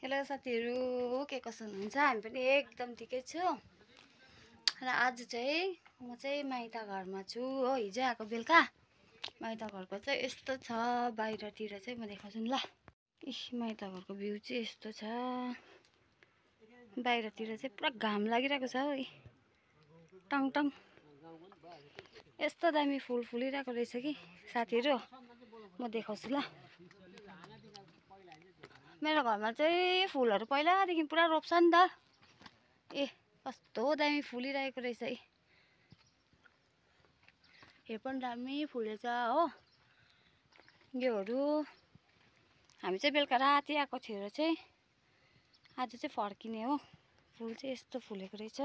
Hello साथीहरु, के कसो हुनुहुन्छ? हामी पनि एकदम ठिकै छु। र आज चाहिँ म चाहिँ माइत घरमा छु हो। हिजो आएको बेलुका माइत घरको चाहिँ यस्तो छ। बाहिरतिर चाहिँ म देखाउँछु नि ल। माइत घरको भ्यू चाहिँ यस्तो छ। बाहिरतिर चाहिँ पुरा घाम लागिरहेको छ हो। टङ टङ यस्तो दामी फुल फुलिरहेको रहेछ कि साथीहरु, म देखाउँछु ल। मेरो घरमा चाहिँ फुलहरु पहिलादेखि पुरा रोप्छ नि त। कस्तो दामी फुलिरहेको रहेछ है। यो पनि दामी फुलेछ हो। योहरू हामी चाहिँ बेलुका राति आएको थियो चाहिँ आज चाहिँ फर्किने हो। फुल चाहिँ यस्तो फुलेको रहेछ।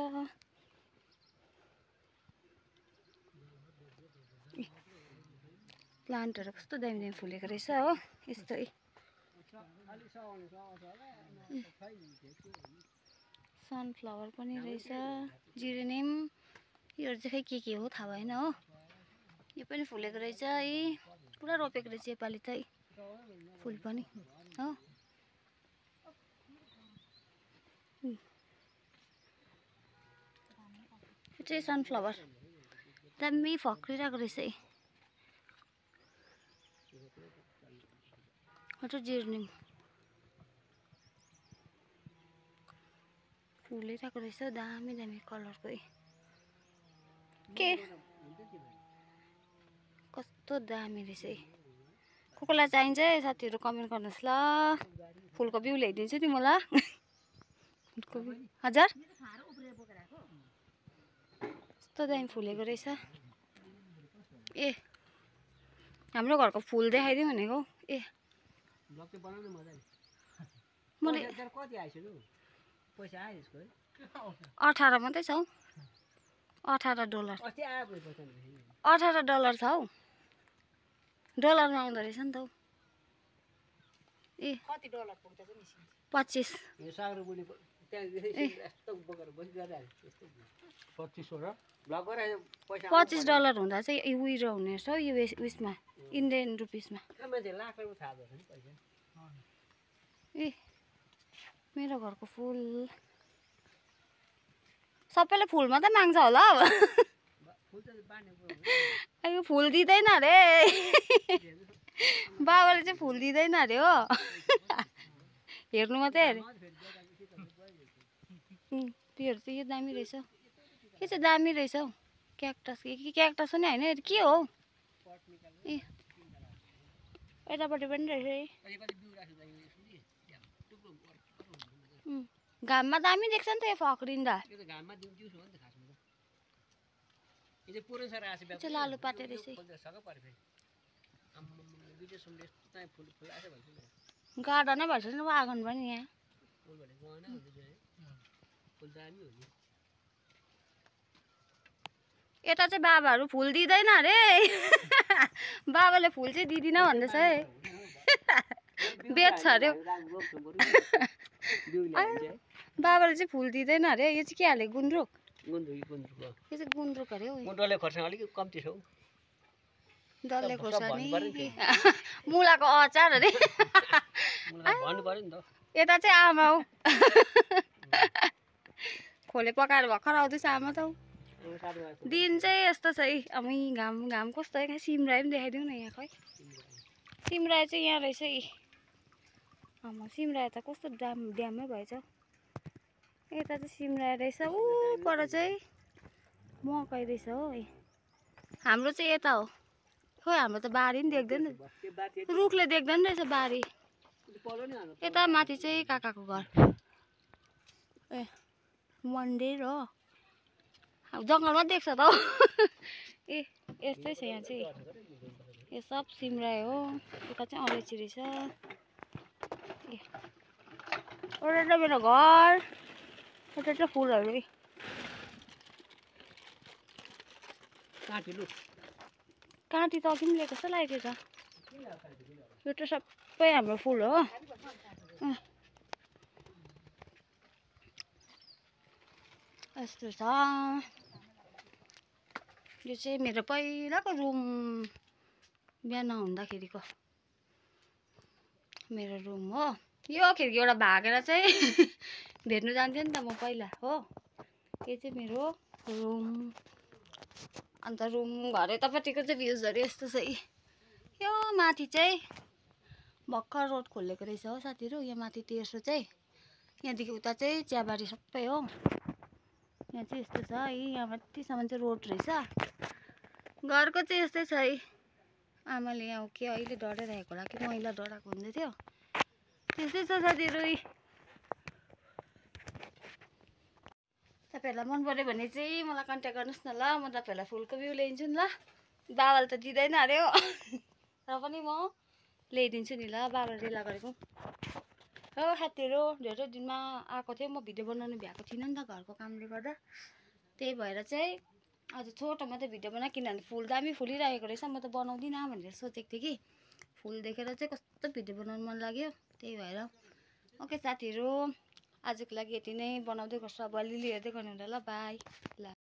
प्लान्टहरु कस्तो दामी दामी फुलेको रहेछ हो। यस्तै सनफ्लावर पनि रहेछ, जिरेनियम, यो चाहिँ खै के हो थाहा भएन हो। यो पनि फुलेको रहेछ है। पुरा रोपेको रहेछ योपालि चाहिँ फुल पनि हो। यो चाहिँ सनफ्लावर दामी फक्रिरहेको रहेछ है। जिरेनियम फुलिरहेको रहेछ दामी दामी कलरको है। के कस्तो दामी रहेछ है। कोलाई चाहिन्छ साथीहरु कमेन्ट गर्नुहोस् ल। फुलको बिउ ल्याइदिन्छु नि म ल। फुलको बिउ 1000 कस्तो दामी फुलेको रहेछ। हाम्रो घरको फुल देखाइदिउँ भनेको। मैले 18 मात्रै छ हौ। $18 $18 छ हौ। डलरमा आउँदो रहेछ नि त हौ। कति डलर पुग्छ नि? 25 $25 हुँदा चाहिँ उयो हुने रहेछ हौ। उयसमा इन्डियन रुपिसमा। मेरो घरको फुल सबैले फुल मात्रै माग्छ होला। यो फुल दिँदैन अरे। बाबाले चाहिँ फुल दिँदैन अरे हो। हेर्नु मात्रै अरे। त्योहरू चाहिँ यो दामी रहेछ। के चाहिँ दामी रहेछ हौ। क्याक्टस कि क्याक्टस पनि हैन, के हो? यतापट्टि पनि रहेछ। घाममा दामी देख्छ नि त यो फक्रिँदा। लालु पाते रहेछ। गार्डनै भन्छ नि आँगन पनि यहाँ। यता चाहिँ बाबाहरू फुल दिँदैन अरे। बाबाले फुल चाहिँ दिदिन भन्दैछ है। बेच्छ अरे। बाबाले चाहिँ फुल दिँदैन अरे। यो चाहिँ के हाले? गुन्द्रुक। यो चाहिँ गुन्द्रुक अरे हौ। डल्ले खोर्सानी अलिक कम्ती छ हौ। डल्ले खोर्सानी मुलाको अचार अरे। भन्नु पर्यो नि त। यता चाहिँ आमा हौ। खोले पकाएर भर्खर आउँदैछ आमा त हौ। दिन चाहिँ यस्तो छ है। अमी घाम कस्तो है। सिमरायो पनि देखाइदिउँ न यहाँ खै। सिमरायो चाहिँ यहाँ रहेछ है। सिमरायो त कस्तो ड्याममै भएछ। यता चाहिँ सिमरायो रहेछ। पर चाहिँ मकै रहेछ हो। हाम्रो चाहिँ यता हो। खोइ हाम्रो त बारी नि देख्दैन। रुखले देख्दैन रहेछ बारी। यता माथि चाहिँ काकाको घर। मन्दिर हो। जङ्गलमा देख्छ त हौ। यस्तै छ यहाँ चाहिँ। यो सब सिमरायो हो। यता चाहिँ अलैँची रहेछ। एउटा मेरो घर। एउटा फुलहरू। काँटी त अघि पनि लिएको जस्तो लागेको छ। यो त सबै हाम्रो फुल हो। यस्तो छ। यो चाहिँ मेरो पहिलाको रुम बिहा नहुँदाखेरिको मेरो रुम हो। यो खिड्कीबाट भागेर चाहिँ भेट्नु जान्थेँ नि त म पहिला हो। यो चाहिँ मेरो रुम। अन्त रुम घर यतापट्टिको चाहिँ भ्युजहरू यस्तो छ। यो माथि चाहिँ भर्खर रोड खोलेको रहेछ हो साथीहरू। यहाँ माथि तेर्सो चाहिँ यहाँदेखि उता चाहिँ चियाबारी सबै हो। यहाँ चाहिँ यस्तो छ है। यहाँ माथिसम्म चाहिँ रोड रहेछ। घरको चाहिँ यस्तै छ है। आमाले यहाँ के अहिले डराइरहेको होला कि मैला डराएको हुँदै थियो। त्यस्तै छ साथीहरू। तपाईँहरूलाई मन पऱ्यो भने चाहिँ मलाई कन्ट्याक्ट गर्नुहोस् न ल। म तपाईँहरूलाई फुलको बिउ ल्याइदिन्छु नि ल। बाबाले त दिँदैन अरे हो र पनि म ल्याइदिन्छु नि ल। बाबाले रेला गरेको हो साथीहरू। धेरै दिनमा आएको थियो। म भिडियो बनाउनु भ्याएको थिइनँ नि त घरको कामले गर्दा। त्यही भएर चाहिँ आज छोटो मात्रै भिडियो बनाएँ। किनभने फुल दामी फुलिरहेको रहेछ। म त बनाउँदिनँ भनेर सोचेको थिएँ कि फुल देखेर चाहिँ कस्तो भिडियो बनाउनु मन लाग्यो। त्यही भएर ओके साथीहरू, आजको लागि यति नै। बनाउँदै गर्छु अब अलिअलि हेर्दै गर्नु होला ल। बाई ल।